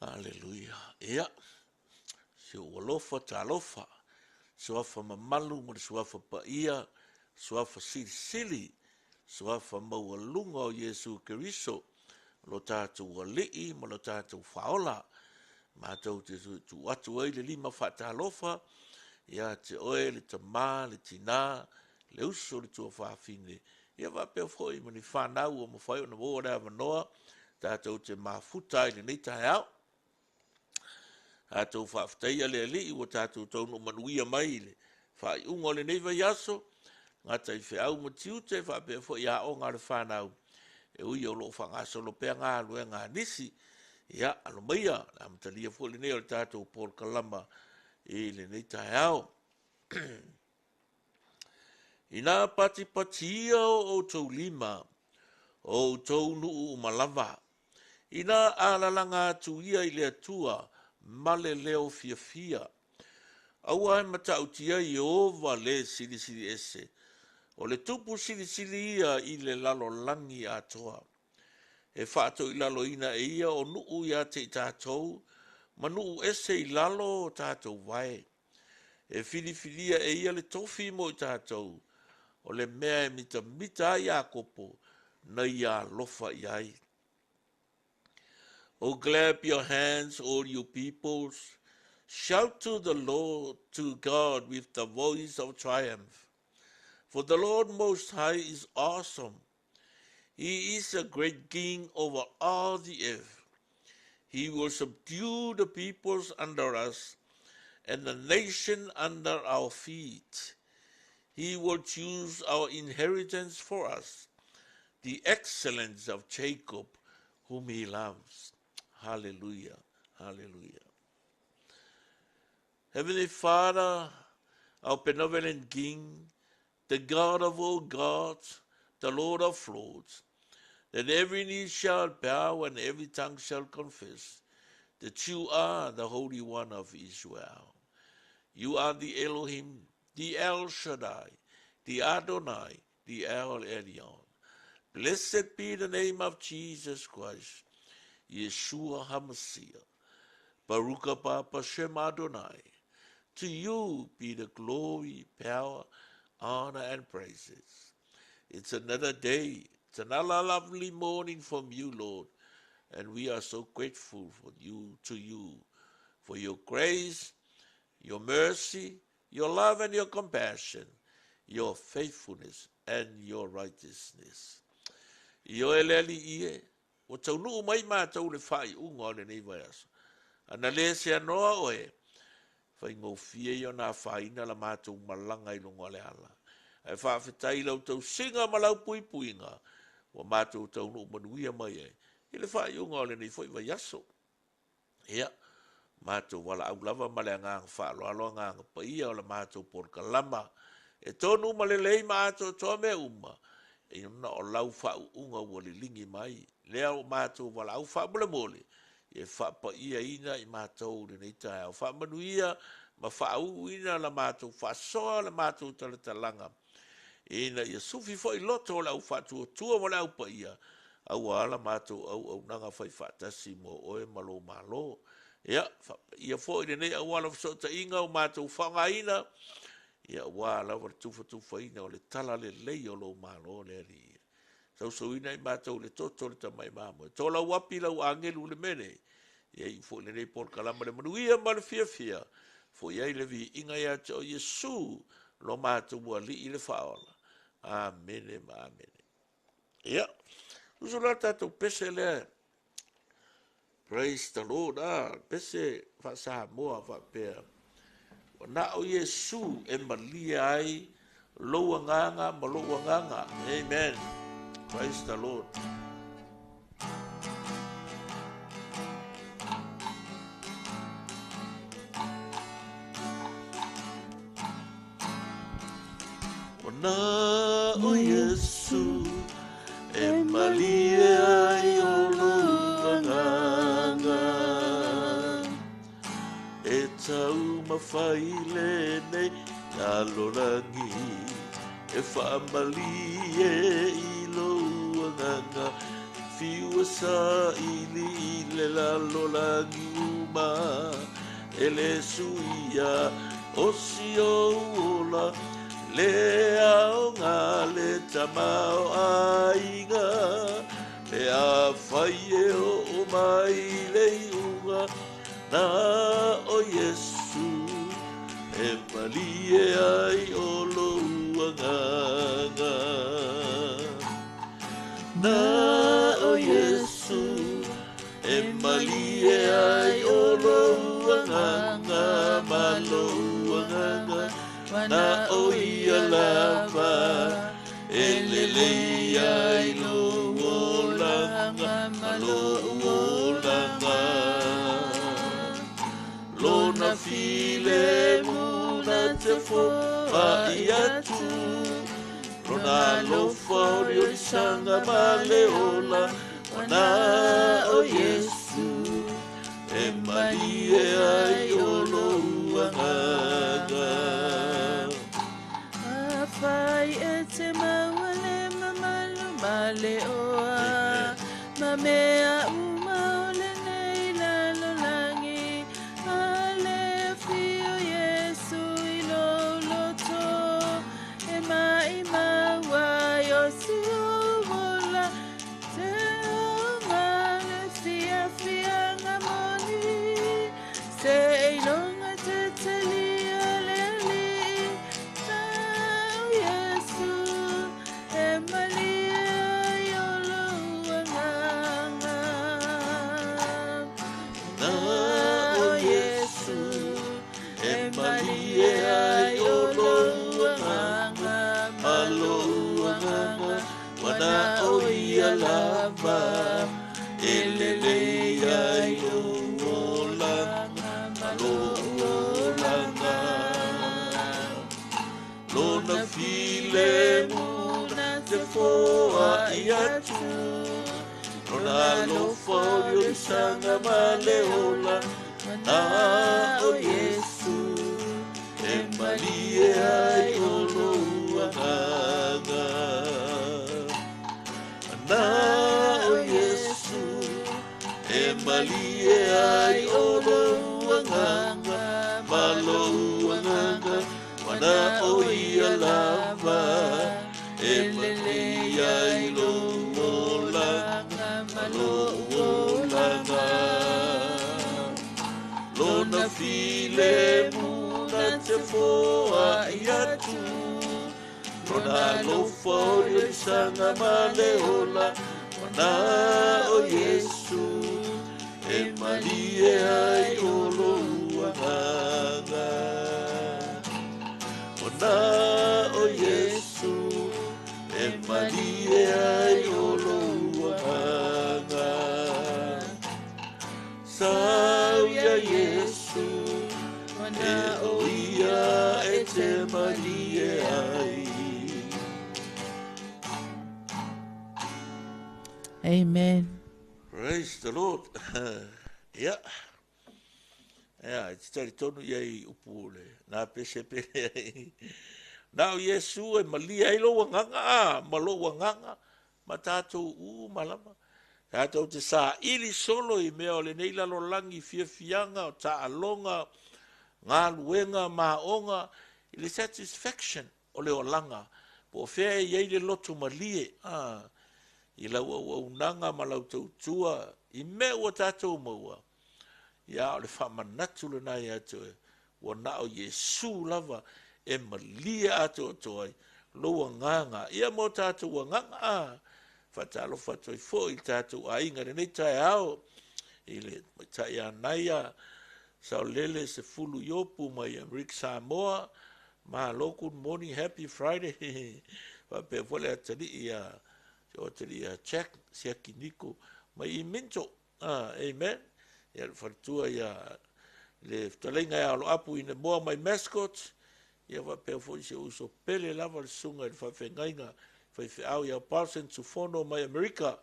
Aleluia. Ia, si ou alofa talofa, suafa mamalu ma le suafa paia, suafa silisili, suafa maualuga o Iesu Keriso, lo tatou Alii ma lo tatou Faaola. Matou te tuu atu ai le lima faatalofa ia te oe le tama, le tina, le uso, le tuafafine, ia faapea foi ma ni fanau ua mafai ona maua le avanoa tatou te mafuta ai i lenei taeao. Tatou faafetaia le Alii ua tatou taunuu manuia mai i le faaiuga o lenei vaiaso, gata i feau ma tiute faapea foi aoga a le fanau, e ui o lo o faagasolo pea galuega a nisi. Ia, alo maia, le amatalia foi lenei o le tatou polokalama i lenei taeao. Ina patipatia o outou lima, o outou nuu uma lava, ina alalaga atu ia i le Atua ma le leo fiafia. Aua e matautia Ieova le Silisili Ese, o le Tupu silisili ia i le lalolagi atoa. E faatoilaloina e ia o nuu ia te i tatou, ma nuu ese i lalo o tatou vae. E filifilia e ia le tofi mo i tatou, o le mea e mitamita ai Iakopo na ia alofa i ai. O clap your hands, all you peoples. Shout to the Lord, to God, with the voice of triumph. For the Lord Most High is awesome. He is a great king over all the earth. He will subdue the peoples under us and the nation under our feet. He will choose our inheritance for us, the excellence of Jacob, whom he loves. Hallelujah. Hallelujah. Heavenly Father, our benevolent King, the God of all gods, the Lord of lords, that every knee shall bow and every tongue shall confess that you are the Holy One of Israel. You are the Elohim, the El Shaddai, the Adonai, the El Elyon. Blessed be the name of Jesus Christ, Yeshua HaMashiach. Baruch haba Bashem Adonai. To you be the glory, power, honor, and praises. It's another day. It's another lovely morning from you, Lord. And we are so grateful for you, to you, for your grace, your mercy, your love and your compassion, your faithfulness and your righteousness. Ioe le Alii e, ua taunuu mai matou i le faaiuga o lenei vaiaso. Ana le seanoa oe, faigofie ia ona afaina la matou malaga i luga o le ala. Ae faafetai i lau tausiga ma lau puipuiga, ua matou taunuu manuia mai ai i le faaiuga o lenei foi vaiaso. Ia, matou valaau lava ma le agaga faaaloalo agaga paia o le matou polokalama e tonu ma lelei ma atoatoa mea uma, ona o lau faauuga ua liligi mai. Lea ua matou valaau faamolemole, ia faapaiaina i matou i lenei taeao. Faamanuia ma faauuina la matou faasoa, la matou talatalaga, ina ia sufi foi loto o le au faatuatua ma le au paia, aua la matou auaunaga faifaatasi mo oe ma lou Malo. Ia, faapaia foi lenei auala fesootaiga ua matou faaaogaina, ia aua lava le tufatufaina o le talalelei o lou Malo le Alii. Sausauina i matou i le toto o le tamai mamoe. Tolau api lau agelu i le mea nei, ia iu foi lenei polokalama le manuia ma le fiafia, foi ai le viiga ia te oe Iesu, lo matou Alii le Faaola. Amene ma amene. Ia, usu la tatou pese lea. Praise the Lord. Ah, pese faa-Samoa faapea. Ua na o Iesu e malie ai lou agaga ma lou agaga. Amen. Praise the Lord. Ua na o Iesu e malie ai o lou agaga e taumafai lenei lalolagi e faamalie i lou agaga. Fiu e saili i le lalolagi uma e le suia o si ou ola le aoga le tamaoaiga pe afai e oo mai le iuga na o Iesu e malie ai o lou agaga. Na o Iesu e malie ai o lou agaga ma lou agaga na o ia lava e lelei ai lou olaga ma lou olaga. Lona filemu na te foai atu lona alofa oliolisaga ma le ola ua na o Iesu e malie ai o lou agaga. Afai e te maua le mamalu ma le oa ma mea uma o lenei lalolagi a le afio Iesu i lou loto e maimau ai o si ou ola te aoga le fiafiaga moni seiloga te talia le Alii na o Iesu e malie ai o lou agaga. Na o Iesu e malie ai o lou agaga ma lou agaga ua na o ia lava e lelei ai lou olaga ma lou olaga. Lona filemu na te foai atu lona alofa oliolisaga ma le ola na o Iesu e malie ai o lou agaga. Na o Iesu e malie ai o lou agaga ma lou agaga ua na o ia lava e lelei ai lou olaga ma lou olaga. Lona filemu na te foai atu lona alofa oliolisaga ma le ola ua na o Iesu e malie ai o lou agaga. Ua na o Iesu e malie ai o lou agaga. Sau ia Iesu e o ia e te malie ai. Amen. Praise the Lord. Ia. Ia, e te talitonu ia i upu le nā pese pele ai. Na o Iesu e malie ai lou agaga a, ma lou agaga, ma tātou uma lava. Tātou te saili solo i mea o lenei lalolagi fiafiaga o taaloga, galuega, maoga, i le satisfaction o le olaga. Po o fea e i ai le loto malie, a, i lau auaunaga ma lau tautua, i mea ua tātou maua. Ia, o le faamanatu lena ia te oe, ua na o Iesu lava e malie atoatoa ai lou agaga. Ia mo tātou agaga, a, faatalofa atu ai foi i le tātou aiga lenei taeao, i le tamaitai Anaia Saolele Sefulu Iopu mai Amerika Samoa. Malo, good morning, happy Friday. Faapea foi le atalii ia, si o atalii ia Jack Siaki Niko mai i Minto. Ah, amen. Ia le faletua ia le fetalaiga ia Aloapu Inemoa mai Mascot. Ia faapea foi si ou uso pele lava le susuga i le faafeagaiga faifeau ia Paulson Tufono mai Amerika.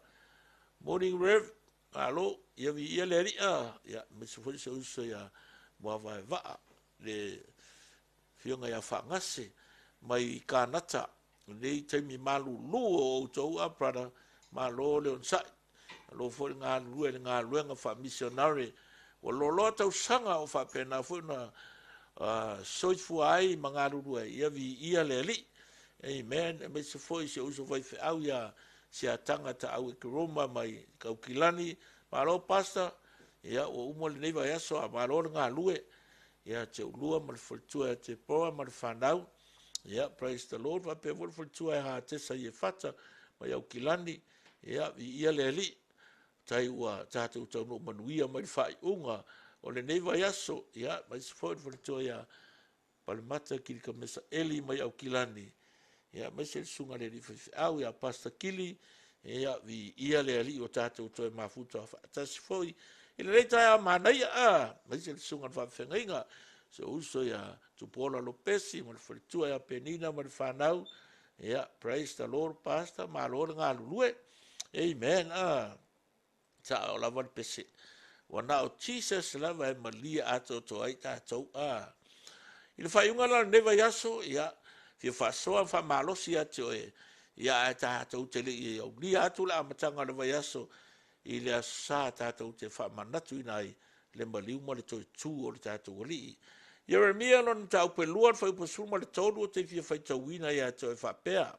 Morning Rev. Malo, ia viia le Alii. Ia aemaise foi si ou uso ia Muavaevaa le afioga ia Faagase mai Kanata. Lenei taimi malulu o outou a brother, malo le onosai. Malo foi le galulue i le galuega faamisionare ua loaloa tausaga o faapena foi ona soifua ai ma galulue ai. Ia viia le Alii. Amen. Aemaise foi si ou uso faifeau ia Siataga Taau Ekeroma mai Kaukilani. Malo Pastor, ia ua uma lenei vaiaso a malo le galue ia te oulua ma le faletua ia Tepora ma le fanau. Ia praise the Lord. Faapea foi le faletua ia Hatesa Iefata mai Aukilani. Ia viia le Alii. Tai ua tatou taunuu manuia mai le faaiuga o lenei vaiaso. Ia aemaise foi le faletua ia Palemata Kilikamesa Eli mai Aukilani, ia aemaise le susuga i le alii faifeau ia Pastor Kili, ia viia le Alii ua tatou toe mafuta faatasi foi i lenei taeao manaia, aemaise le susuga i le faafeagaiga, si ou uso ia Tupuola Lopesi ma le faletua ia Penina ma le fanau, ia praise the Lord Pastor, malo le galulue, amen. Sao lava le pese. Ua na o Jesus lava e malie atoatoa ai tatou. A. I le faaiuga la o lenei vaiaso, ia, fia faasoa ma faamalosi ia te oe, ia ae tatou te le i aulia atu le amataga o le vaiaso i le Aso Sa tatou te faamanatuina ai le maliu ma le toe tu o le tatou Alii. Ieremia lona mataupu e lua, le fuaiupu 13, ou te fia faitauina ia te oe faapea,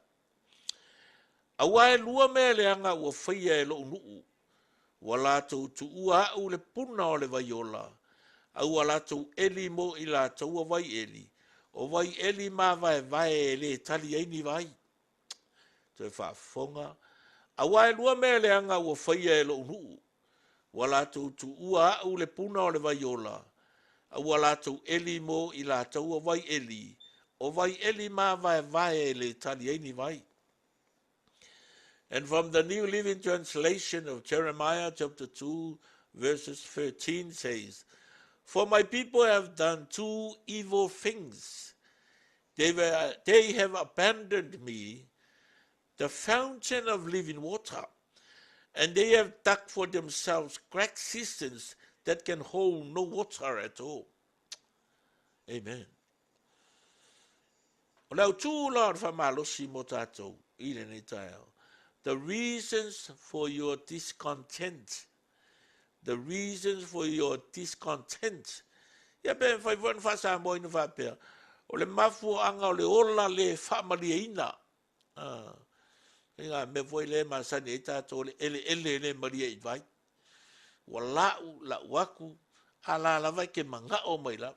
Aua e lua mea leaga ua faia e lou nuu, ua latou tuua aʻu le puna o le vai ola, a ua latou ʻeli mo i latou a vai ʻeli, o vai ʻeli mavaevae e le tali ai ni vai. Toe faafofoga, aua e lua mea leaga ua faia e lou nuu, ua latou tuua aʻu le puna o le vai ola, a ua latou ʻeli mo i latou a vai ʻeli, o vai ʻeli mavaevae e le tali ai ni vai. And from the New Living Translation of Jeremiah chapter 2 verses 13 says, For my people have done two evil things. They, were, they have abandoned me, the fountain of living water, and they have dug for themselves cracked cisterns that can hold no water at all. Amen. O le autū la o le faamalosi mo tatou i lenei taeao. The reasons for your discontent. The reasons for your discontent. Ia pe mafai foi ona faa-Samoa ina faapea, o le mafuaaga o le ola le faamalieina. Ah, i ngā mea foi le masani ai tatou o le eleele le malie i vai. Ua la'u, la'u aku, a la lava e ke manga'o mai lava.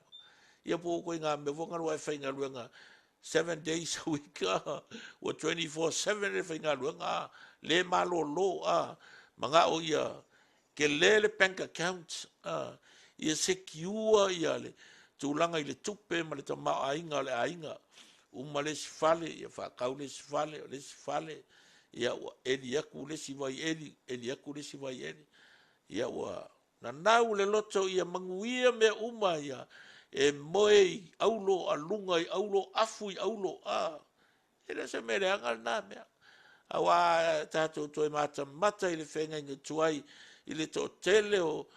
Ia po o koe ngā mea foi ngā e faigaluega 7 days a week, ua 24/7 le faigaluega, le malōlō, manga'o ia kelē le bank account, ia secure ia le tulaga i le tupe ma le tamaoaiga o le aiga. Uma le isi fale, ia faatau le isi fale, o le isi fale, ia ua ʻeli aku le isi vai ʻeli, ʻeli aku le isi vai ʻeli. Ia ua nanau le loto ia manuia mea uma ia e moe i aulo a luga i aulo, afu i aulo, a. E le o se mea leaga lena mea. Aua tatou toe matamata i le feagaiga tuai i le toatele o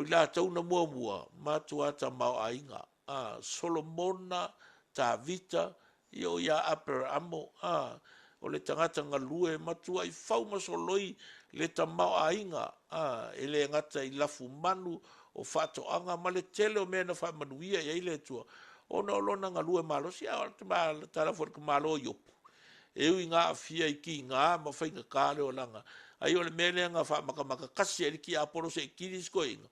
i latou na muamua, matua tamaoaiga. A, Solomona, Tavita, ia o ia Aperaamo, a, o le tagata galue, matuai fau ma soloi le tamaoaiga, a, e le gata i lafumanu o faatoaga ma le tele o mea na faamanuia i ai le Atua, ona o lona galue malosi. A o le tala foi i le tamaloa o Iopu, e ui ina aafia i kiga ma faigata le olaga, ai o le mea lea na faamatamata kasi ai le tiapolo se i kili si toeaina,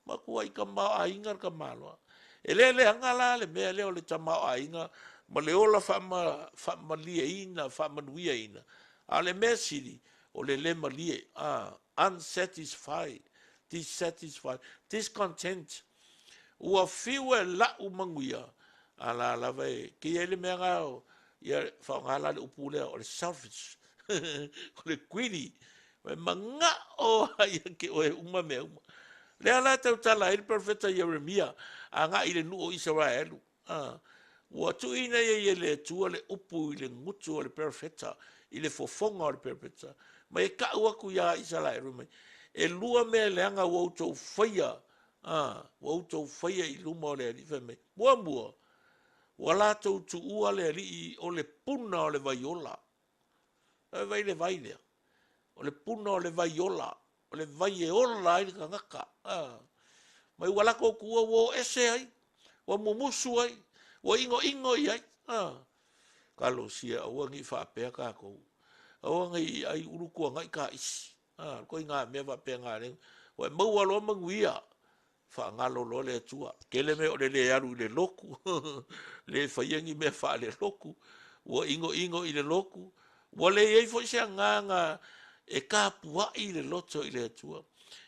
matuai tamaoaiga le tamaloa. E le leaga la le mea lea o le tamaoaiga ma le ola faamalieina, faamanuiaina, a o le mea sili o le le malie, unsatisfied, dissatisfied, discontent. Ua fiu e la'u manuia, a la lava e ke i ai le mea na o, ia faaaoga la le upu lea o le selfish, o le greedy, e manga'o lava ia te oe uma mea uma. Lea la e tautala ai le perofeta Ieremia agai i le nuu o Isaraelu. Ua tuuina ia e le Atua le upu i le gutu o le perofeta, i le fofoga o le perofeta, mai e ta'u atu iā Isaraelu mai, e lua mea leaga ua outou faia, ua outou faia i luma o le Alii fai mai. Muamua, ua latou tuua le Alii o le puna o le vai ola. E vai le vai lea. O le puna o le vai ola. O le vai e ola ai le tagata. A. Mai ua latou tuua ua o ese ai, ua mumusu ai, ua inoino i ai. A. Talosia aua ne i faapea tatou. Aua ne i ai ulu tuanai taisi. A, o ituaiga mea faapena lea ua e maua loa manuia, faagalo loa le Atua. Tele mea o le le alu i le lotu, le faia ni mea faalelotu, ua inoino i le lotu, ua le i ai foi se agaga e tapuai le loto i le Atua.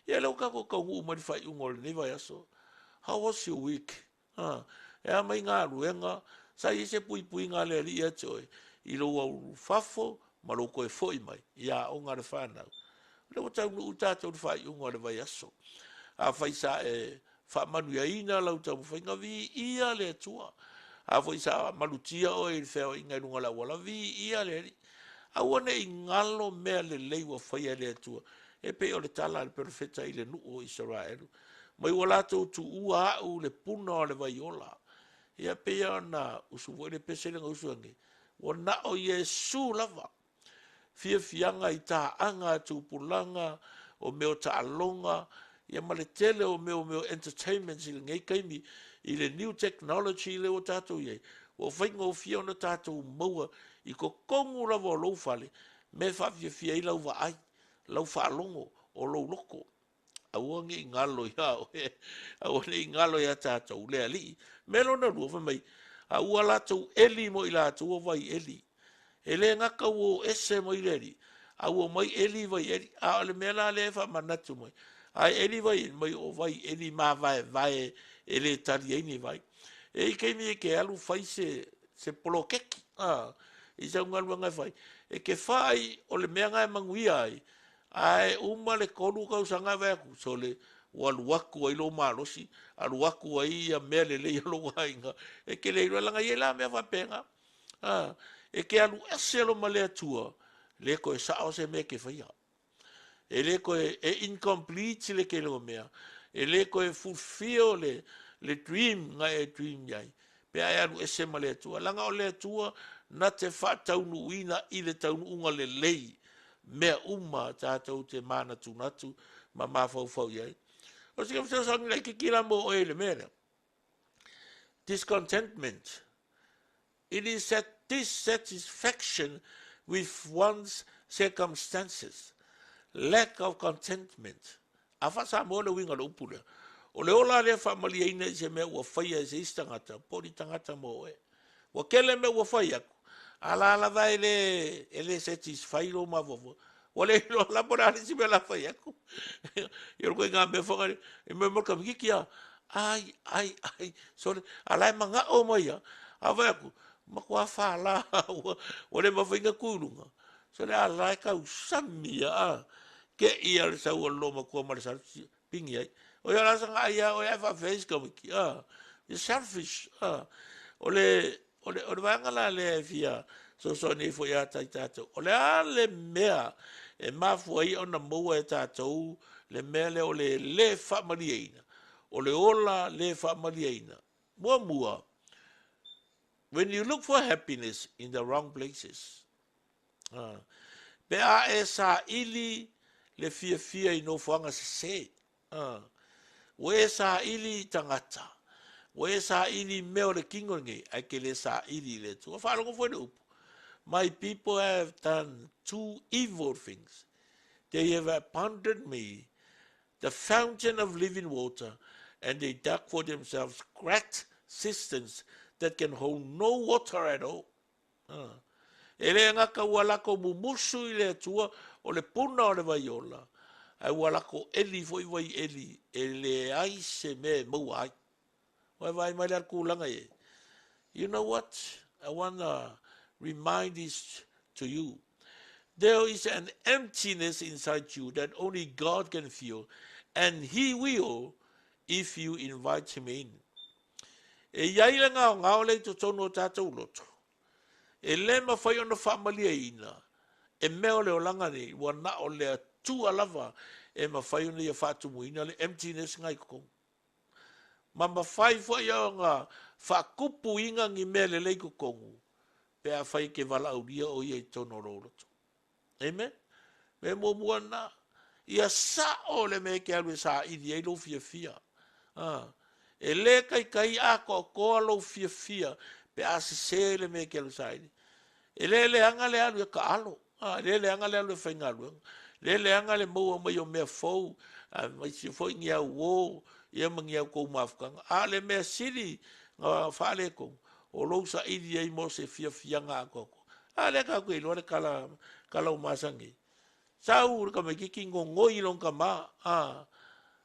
Ia lea ua tatou taunuu mai i le faaiuga o lenei vaiaso. How was your week? A, e a mai galuega, sa i ai se puipuiga a le Alii ia te oe i lou alufafo ma lou toe foi mai i aoga a le fanau. O lea ua taunuu tatou i le faaiuga o le vaiaso. Afai sa e faamanuiaina lau taumafaiga, viia le Atua. A foi sa malutia oe i le feaoaiga i luga o le auala, viia le Alii. Aua ne i galo mea lelei ua faia e le Atua. E pei o le tala a le perofeta i le nuu o Isaraelu, mai ua latou tuua au le puna o le vai ola. Ia pei ona usu foi le pese lea na usu nei, ua na o Iesu lava. Fiafiaga i taaga a tupulaga, o mea o taaloga, ia ma le tele o mea o mea o entertainments i lenei taimi, i le new technology lea ua tatou i ai, ua faigofie ona tatou maua i totonu lava o lou fale mea e faafiafia ai lau vaai, lau faalogo, o lou loto. Aua ne i galo ia oe, aua ne i galo ia tatou le Alii. Mea lona lua, fai mai, a ua latou eli mo i latou o vai eli. E le gata ua o ese mai le Alii, a ua omai eli vai eli. A o le mea la lea e faamanatu mai, a eli vai eli mai o vai eli mavaevae e le tali ai ni vai. E i ai taimi e te alu fai se, se poloketi, a, i sau galuega e fai, e te fai o le mea na e manuia ai, Ae uma le 3 tausaga e vaai atu, sole, ua alu atu ai lou malosi, alu atu ai ia mea lelei a lou aiga, e te le iloa, leaga e i ai la mea faapena. A, e te alu ese loa ma le Atua, le toe sao se mea e te faia. E le toe, e incomplete le tele o mea, e le toe fulfill le, le dream na e dream i ai, pe a e alu ese ma le Atua. Leaga o le Atua na te faataunuuina i le taunuuga lelei mea uma tatou te manatunatu ma mafaufau i ai. O se fesoasoani laitiiti la mo oe i le mea lea. Discontentment. It is that dissatisfaction with one's circumstances. Lack of contentment. A faa-Samoa le uiga o le upu lea, o le ola lea faamalieina i se mea ua faia e se isi tagata po o ni tagata mo oe. Ua tele mea ua fai atu, a la lava e le, e le satisfy lou mafaufau. Ua le iloa la po o le a le isi mea la fai atu. Ia o le ituaiga mea foi lea, e mea mai le tamaitiiti a, ai, ai, ai, sole, a la e manao mai lava. A fai atu, matua fala, ua, ua le mafai ona tu i luga. Sole, a la e tausami lava, a. Te i a le sau a le loomatua ma le sala pigi ai. O ia la saga ai a oe ae faafefea isi tamaiti, a. You're selfish, a. O le, o le, o le vaega la lea e fia fesoasoani ai foi ia tai tatou. O le a le mea e mafua ai ona maua e tatou le mea lea o le le faamalieina, o le ola le faamalieina. Muamua, when you look for happiness in the wrong places. Pe a e saili le fiafia i nofoaga sese. Ua e saili i tagata, ua e saili i mea o le kino lenei, ae ke le saili i le Atua. Faalogo foi le upu, My people have done two evil things. They have abandoned me, the fountain of living water, and they dug for themselves cracked cisterns that can hold no water at all. E le gata ua lako mumusu i le Atua o le puna o le vai ola, ae ua lako eli foi vai eli e leai se mea e maua ai. Ua e vaai mai la i le tulaga i ai? You know what? I wanna remind this to you. There is an emptiness inside you that only God can fill, and He will if you invite Him in. E i ai le gaogao lea i totonu o tatou loto, e le mafai ona faamalieina e mea o le olaga nei, ua na o le Atua lava e mafai ona ia faatumuina le emptiness na i totonu. Ma mafai foi ona faatupuina ni mea lelei i totonu pe afai e te valaaulia o ia i totonu o lou loto. Amen. Mea muamua lena. Ia sa'o le mea e ke alu e saili ai lou fiafia. E lē taitai atoatoa lou fiafia pe a sesē le mea e te alu e saili. E lē leaga le alu e taalo, e lē leaga le alu e faigaluega, lē leaga le maua mai o mea fou, aemaise foi ni au uō, ia ma ni a outou mafutaga. A o le mea sili na faaletonu, o lou saili ai mo se fiafiaga atoatoa. A lea tatou te iloa le tala, tala ua masani ai. Sau le tamaitiiti nonoi i lona tamā,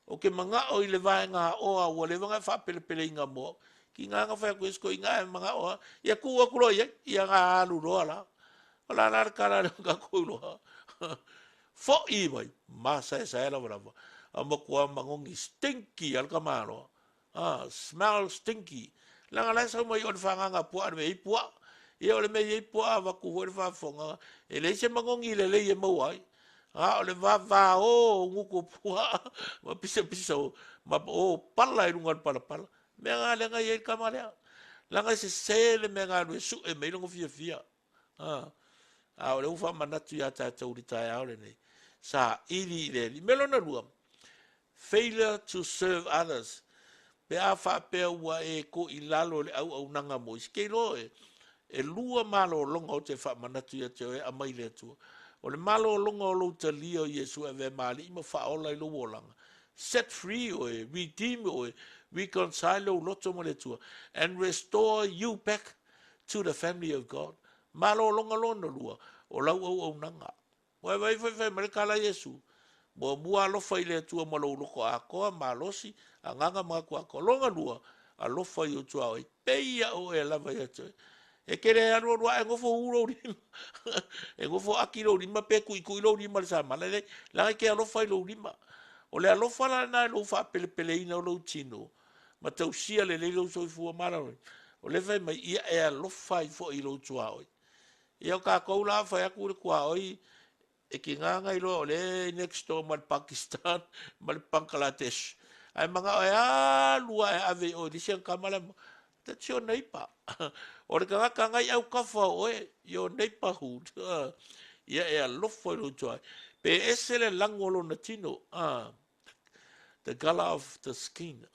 Ou te manao i le vaega aoa ua leva ona e faapelepeleina mo au. Tiga na fai atu e isi toeaiina ae manao lava, ia tuu atu loa i ai, ia na alu loa la. O le a la le tala lea ua tatou iloa? Fo'i mai, masaesaea lavalava, a matua manogi stinky lava le tamaloa. Smell stinky. Leaga la e sau mai o le fagaga puaa i le mea e i ai puaa. Ia o le mea e i ai puaa avatu foi le faafofoga, e leai se manogi lelei e maua ai. A o le vavao o gutu puaa ma pisapisa o ma o pala i luga o le palapala. Mea na lea na i ai le tama lea. Leaga e sese le mea na alu e sue mai lona fiafia. A o lea ua faamanatu ia tatou i le taeao lenei, saili i le Alii. Mea lona lua, failure to serve others. Pe a faapea ua e toilalo i le auaunaga mo isi, ke iloa oe, e lua malologa ou te faamanatu ia te oe e aumai le Atua. O le malologa o lou talia o Iesu e avea ma Alii ma Faaola i lou olaga, set free oe, redeem oe, reconcile lou loto ma le Atua, and restore you back to the family of God. Malologa lona lua, o lau auaunaga. Ua e vaai foi fai mai le tala a Iesu, Muamua alofa i le Atua ma lou loto atoa, malosi, agaga ma manatu atoa. Lona lua, alofa i ou tuaoi, pei ia oe lava ia te oe. E te le alualu ae nofo ū lou lima, e nofo aki lou lima pe tuitui lou lima i le samala, e leai, leaga e te alofa i lou lima. O le alofa la lena i lou faapelepeleina o lou tino, ma tausia lelei lou soifua maloloina, o lea e fai mai, ia e alofa ai foi i lou tuaoi. Ia o tatou la, fai atu le tuaoi, e tiga ona iloa o lea e next door ma le Pakistan ma le Bangladesh, ae manao e alu lava e ave i o i le isi tama la e That's your neighbor. O le tagata na i autafa o oe, your neighborhood. Ia e alofa i lou tuaoi. Pe ese le lago o lona tino, the color of the skin,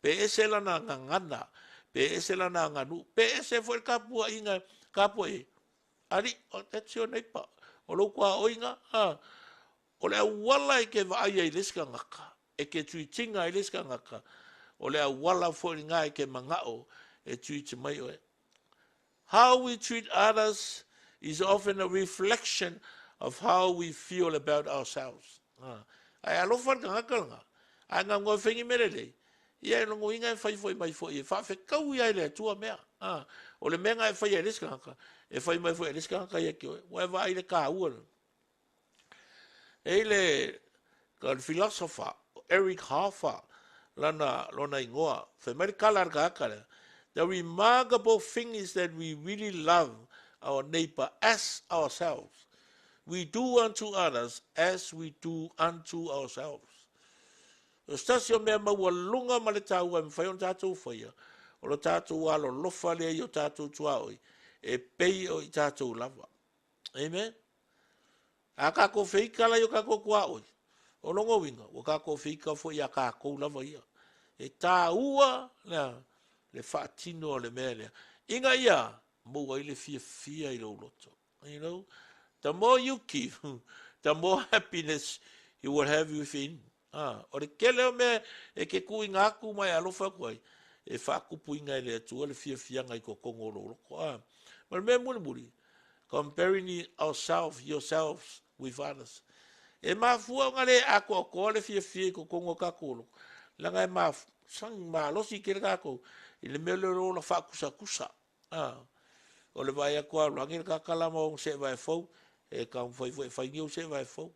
pe ese lana gagana, pe ese lana aganuu, pe ese foi le tapuaiga, tapuai ai. Alii, that's your neighbor. O lou tuaoiga, o le auala e ke vaai ai i le isi tagata, e ke treat-ina ai le isi tagata, o le auala foi lena e ke manao e treat mai oe. How we treat others is often a reflection of how we feel about ourselves. Ae alofa le tagata lena, ae gagoa e fai ni mea lelei, ia e logoina e fai foi mai foi e faafetaui lava e le Atua mea. O le mea na e faia e le isi tagata, e fai mai foi e le isi tagata ia te oe. Ua e vaai i le taua lena. E i le, le philosopher Eric Hoffer lana, lona igoa. Fai mai le tala a le tagata lea, The remarkable thing is that we really love our neighbor as ourselves. We do unto others as we do unto ourselves. O se tasi o mea maualuga ma le taua e mafai ona tatou faia, o lo tatou alolofa lea i o tatou tuaoi, e pei o i tatou lava. Amen. A tatou feika la i o tatou tuaoi, o lona uiga, ua tatou feika foi iā tatou lava ia. E taua le, le faatino o le mea lea, ina ia maua ai le fiafia i lou loto. You know, the more you give, the more happiness you will have within. O le tele o mea e ke tuuina atu ma e alofa atu ai, e faatupuina e le Atua le fiafiaga i totonu o lou loto. Ma le mea mulimuli, comparing ourselves, yourselves with others. E mafua ona le atoatoa le fiafia i totonu o tatou loto, leaga e maf, malosi tele tatou i le mea lea o le ola faatusatusa. O le vaai atu lava o lagi le tagata la ma ona seevae fou, e taumafai foi e fai ni ou seevae fou.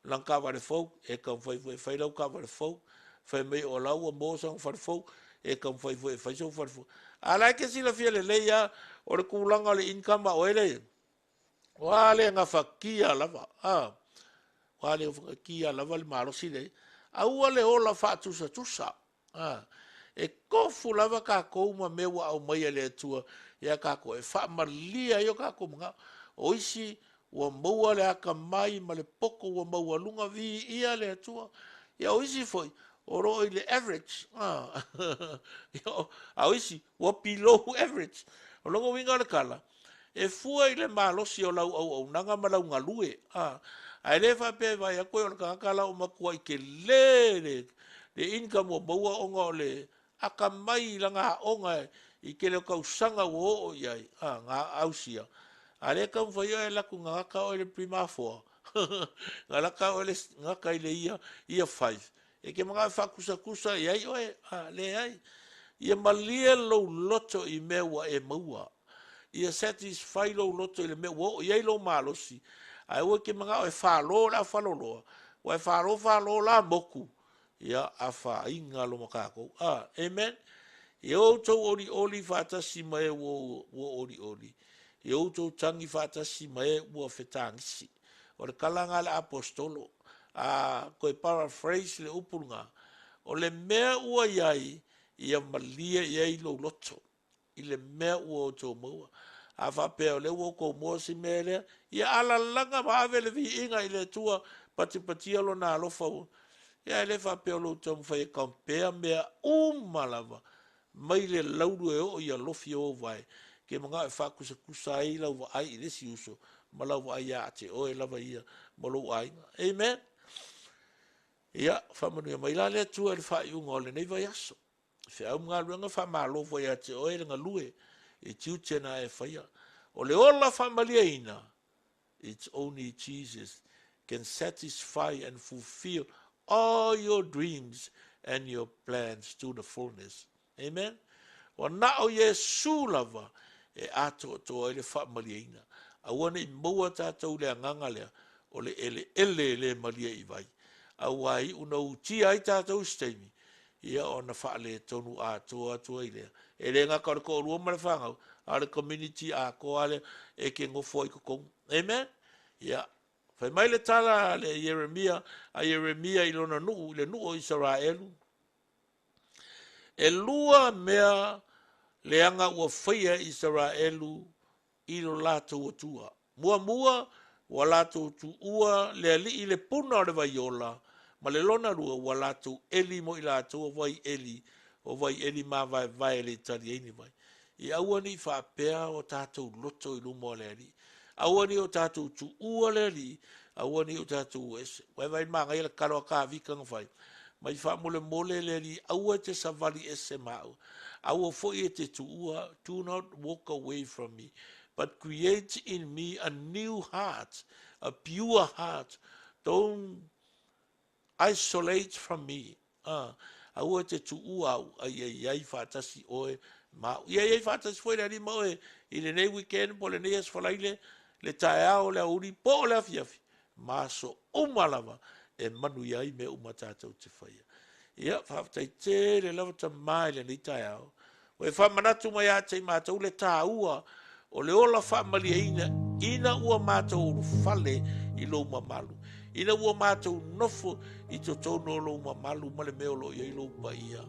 O lana taavale fou, e taumafai foi e fai lau taavale fou. Fai mai o la ua maua sana fale fou, e taumafai foi e fai sou fale fou. A o la e te silafia lelei lava, o le tulaga o le income a oe lea i ai, ua le gafatia lava, ua le gafatia lava le malosi lea i ai. Aua le ola faatusatusa. E tofu lava tatou ma mea ua aumaia e le Atua ia tatou e faamalie ai o tatou manao. O isi Ua maua le akamai ma le poto ua maualuga, viia le Atua. Ia o isi foi, o lo o i le average, a o isi ua below average. O lona uiga o le tala, e fua i le malosi o lau auaunaga ma lau galue, a ae le faapea e vaai atu o le tagata la ua matuai tele le income ua maua ona o le akamai i lana aoga i tele o tausaga ua oo i ai, a na ausia. A lea e taumafai oe e alu atu gata oe i le Primary 4, gata oe le gata i le Year 5, e te manao e faatusatusa i ai oe, a leai. Ia malie lou loto i mea ua e maua. Ia satisfy lou loto i le mea ua oo i ai lou malosi. Ae aua e te manao e falo le aufaloloa, ua e falo falo la motu, ia afaina lo ma tatou. A, amen. Ia outou olioli faatasi ma e ua olioli, ia outou tagi faatasi ma e ua fetagisi. O le tala lena a le aposetolo. A toe paraphrase le upu lena, o le mea ua i ai, ia malie i ai lou loto i le mea ua outou maua. A faapea o lea ua outou maua si mea lea, ia alalaga ma ave le viiga i le Atua, patipatia lona alofa. Ia e le faapea o lou taumafai e compare mea uma lava, mai le laulu e oo i alofi o ou vae, ke manao e faatusatusa ai lau vaai i le isi uso ma lau vaai ia te oe lava ia ma lou aiga. Amen. Ia, faamanuia mai la le Atua i le faaiuga o lenei vaiaso. Feau ma galuega faamalo foi ia te oe le galue i tiute na e faia. O le ola faamalieina, it's only Jesus can satisfy and fulfill all your dreams and your plans to the fullness. Amen. Ua na o Iesu lava e atoatoa ai le faamalieina. Aua ne i maua tatou le agaga lea o le eleele e le malie i vai. Aua iu na utia ai tatou i se taimi, ia ona faaletonu atoa atu ai lea. E le gata o le toalua ma le fanau, a o le community atoa lea e te nofo ai i totonu. Amen? Ia, fai mai le tala a le Ieremia, a Ieremia i lona nuu, i le nuu o Isaraelu, e lua mea leaga ua faia e Isaraelu i lo latou Atua. Muamua, ua latou tuua le Alii le puna o le vaiola, ma le lona lua, ua latou eli mo i latou o vai eli, o vai eli mavaevae e le tali ai ni vai. Ia aua ne i faapea o tatou loto i luma o le Alii. Aua ne i o tatou tuua le Alii, aua ne i o tatou ese. Ua e vaai i le manaia le tatalo a Tavita na fai, mai faamolemole le Alii, aua e te savali ese ma au. Aua foi e te tuua, do not walk away from me, but create in me a new heart, a pure heart. Don't isolate from me. Aua e te tuua au, a ia i ai faatasi oe ma au. Ia i ai faatasi foi le Alii ma oe i lenei weekend po o lenei aso Faraile, le taeao, le aoauli, po o le afiafi, ma aso uma lava e manuia ai mea uma tatou te faia. Ia, faafetai tele lava Tama i lenei taeao. Ua e faamanatu mai ia te i matou le taua o le ola faamalieina ina ua matou ulufale i lou mamalu, ina ua matou nofo i totonu o lou mamalu ma le mea o lo o i ai lou paia.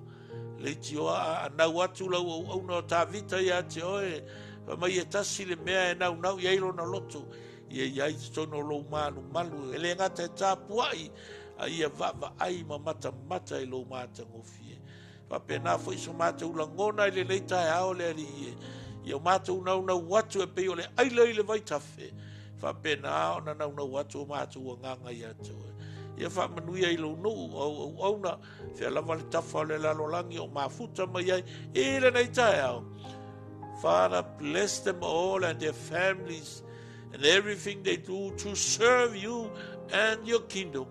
Leitioa a anau atu lau auauna o Tavita ia te oe, fai mai e tasi le mea e naunau i ai lona loto, ia i ai i totonu o lou malumalu, e le gata e tapuai, a ia vaavaai ma matamata i lou matagofie. Faapena foi so matou lagona i lenei taeao le Alii e, ia o matou naunau atu e pei o le aila i le vaitafe, faapena ona naunau atu o matou agaga ia te oe. Ia faamanuia i lou nuu, o au auauna, fea lava le tafa o le lalolagi o mafuta mai ai i lenei taeao. Father, bless them all and their families and everything they do to serve you and your kingdom.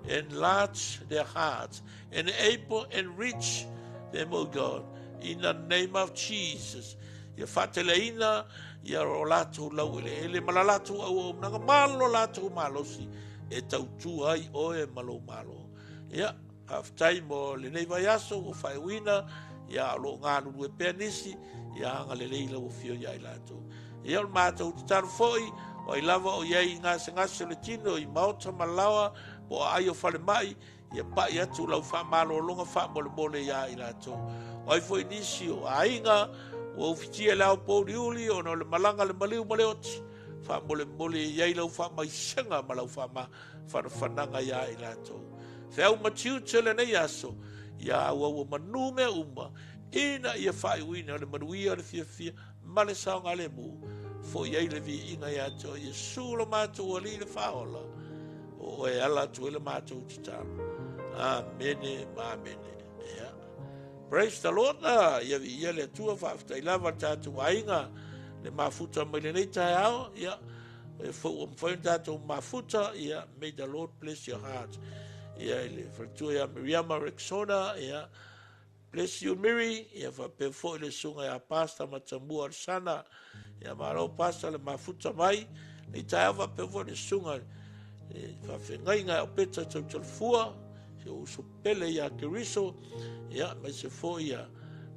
Enlarge their hearts, enable, enrich them, O God, in the name of Jesus. Ia faateleina ia o latou laueleele ma la latou auaunaga ma lo latou malosi e tautua ai oe ma lou Malo. Ia, faafetai mo lenei vaiaso ua faaiuina, ia o lo o galulue pea nisi, ia agalelei lau afio ia i latou. Ia o le matou tatalo foi, o ai lava o i ai i gasegase o le tino, i maota ma laoa, po o aai o falemai, ia pai atu lau faamalologa faamolemole ia i latou. O ai foi nisi o aiga ua ufitia i le ao pouliuli ona o le malaga, le maliu ma le oti. Faamolemole e i ai lau faamaisega ma lau faamafanafanaga ia i latou. Feau ma tiute lenei aso, ia auau manu mea uma, ina ia faaiuina le manuia, le fiafia ma le saogalemu. Foi ai le viiga ia te oe Iesu lo matou Alii le Faaola, o oe ala atu ai le matou tatalo. Amene ma amene. Yeah. Praise the Lord. Ia viia le Atua, faafetai lava le tatou aiga le mafuta mai lenei taeao. Ia, e fou ua mafai ona tatou mafuta. Ia, may the Lord bless your heart. Ia, i le faletua ia Miriama Rexona, ia, bless you Miri. Ia, faapea foi le susuga ia Pastor Matamua Arsana. Ia, malo Pastor le mafuta mai nei taeao, faapea foi le susuga e faafeagaiga o Peta Tautalafua, si ou uso pele ia Keriso, ia, aemaise foi ia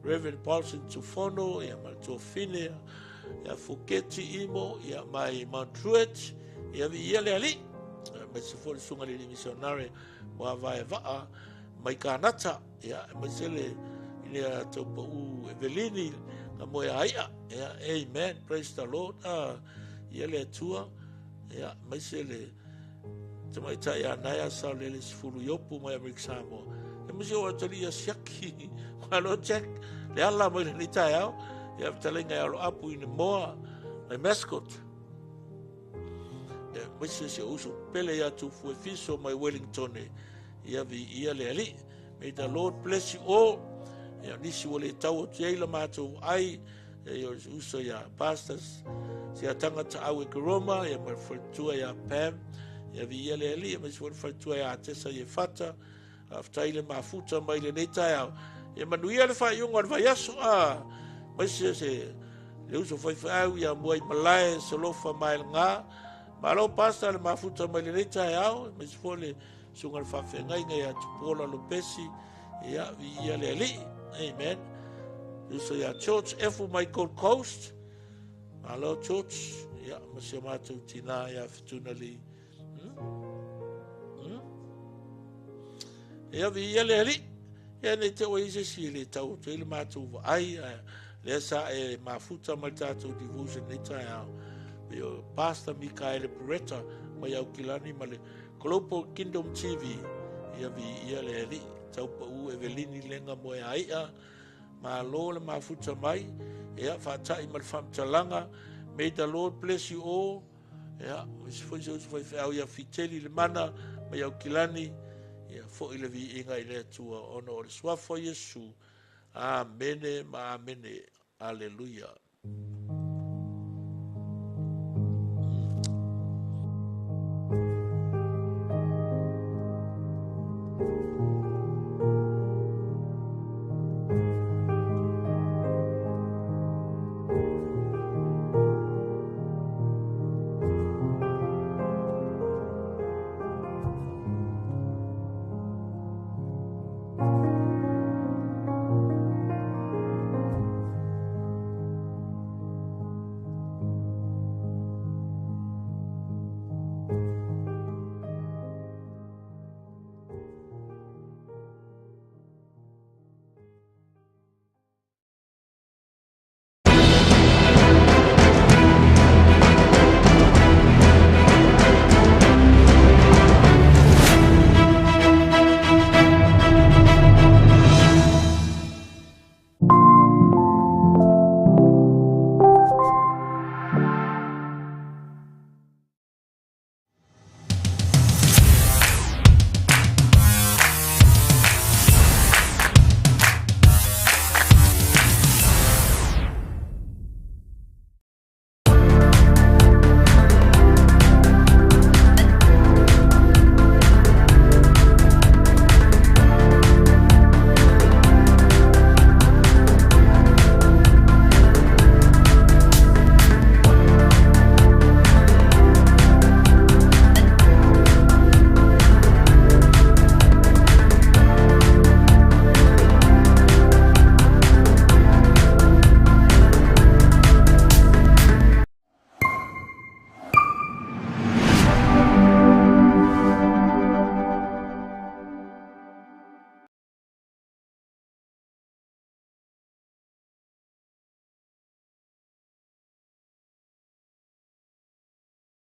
Reverend Paulson Tufono, ia, ma le tuafine ia Fuketi Imo, ia, mai Mount Druitt. Ia, viia le Alii. Aemaise foi le susuga le missionary Moavae Vaa mai Kanata, ia, aemaise le le taupau Evelini na moe aia. Ia, amen, praise the Lord. Ia le Atua. Ia, aemaise le tamaitai Anaia Saolele Sefulu Iopu mai Amerika Samoa. E musi o atali ia siaki. Malo Jack, le ala mai lenei taeao. Ia, fetalaiga e alo apu i ne moa, mai mascot. Ia, aemaise si o uso pele ia Tufu e Fiso mai Wellington. Ia, viia le Alii. May the Lord bless you all. Ia, nisi ua le tau atu ai la matou ai, ia, o uso ia pastors, si a tangata au e Keroma, ia ma le faletua ia Pam. Ia, viia le Alii, aemaise foi le faletua ia Atesa i e Fata. Faafetai le mafuta mai lenei taeao. Ia manuia le faaiuga o le vaiaso. Aemaise se le uso faifeau ia Muai Malae Solofa Maelga. Malo Pastor le mafuta mai lenei taeao, aemaise foi le susuga le faafeagaiga ia Tupuola Lopesi. Ia, viia le Alii. Amen. Uso ia George Efu mai Gold Coast. Malo George. Ia, ma si o matou tina ia Fetuna Lee. Ia, viia le Alii. Ia, nei te ua i se isi le tau atu ai le matou vaai, lea sa e mafuta mai le tatou devotion nei taeao. Ia, Pastor Mikaele Peretta mai Aukilani ma le Global Kingdom TV. Ia, viia le Alii. Taupau Evelini Lenga Moe Aia. Malo le mafuta mai. Ia, faatai ma le faamatalaga. May the Lord bless you all. Ia, aemaise foi se uso faifeau ia Fiteli le Mana mai Aukilani. Ia, foi le viiga i le Atua ona o le suafa o Iesu. Amene ma amene. Aleluia.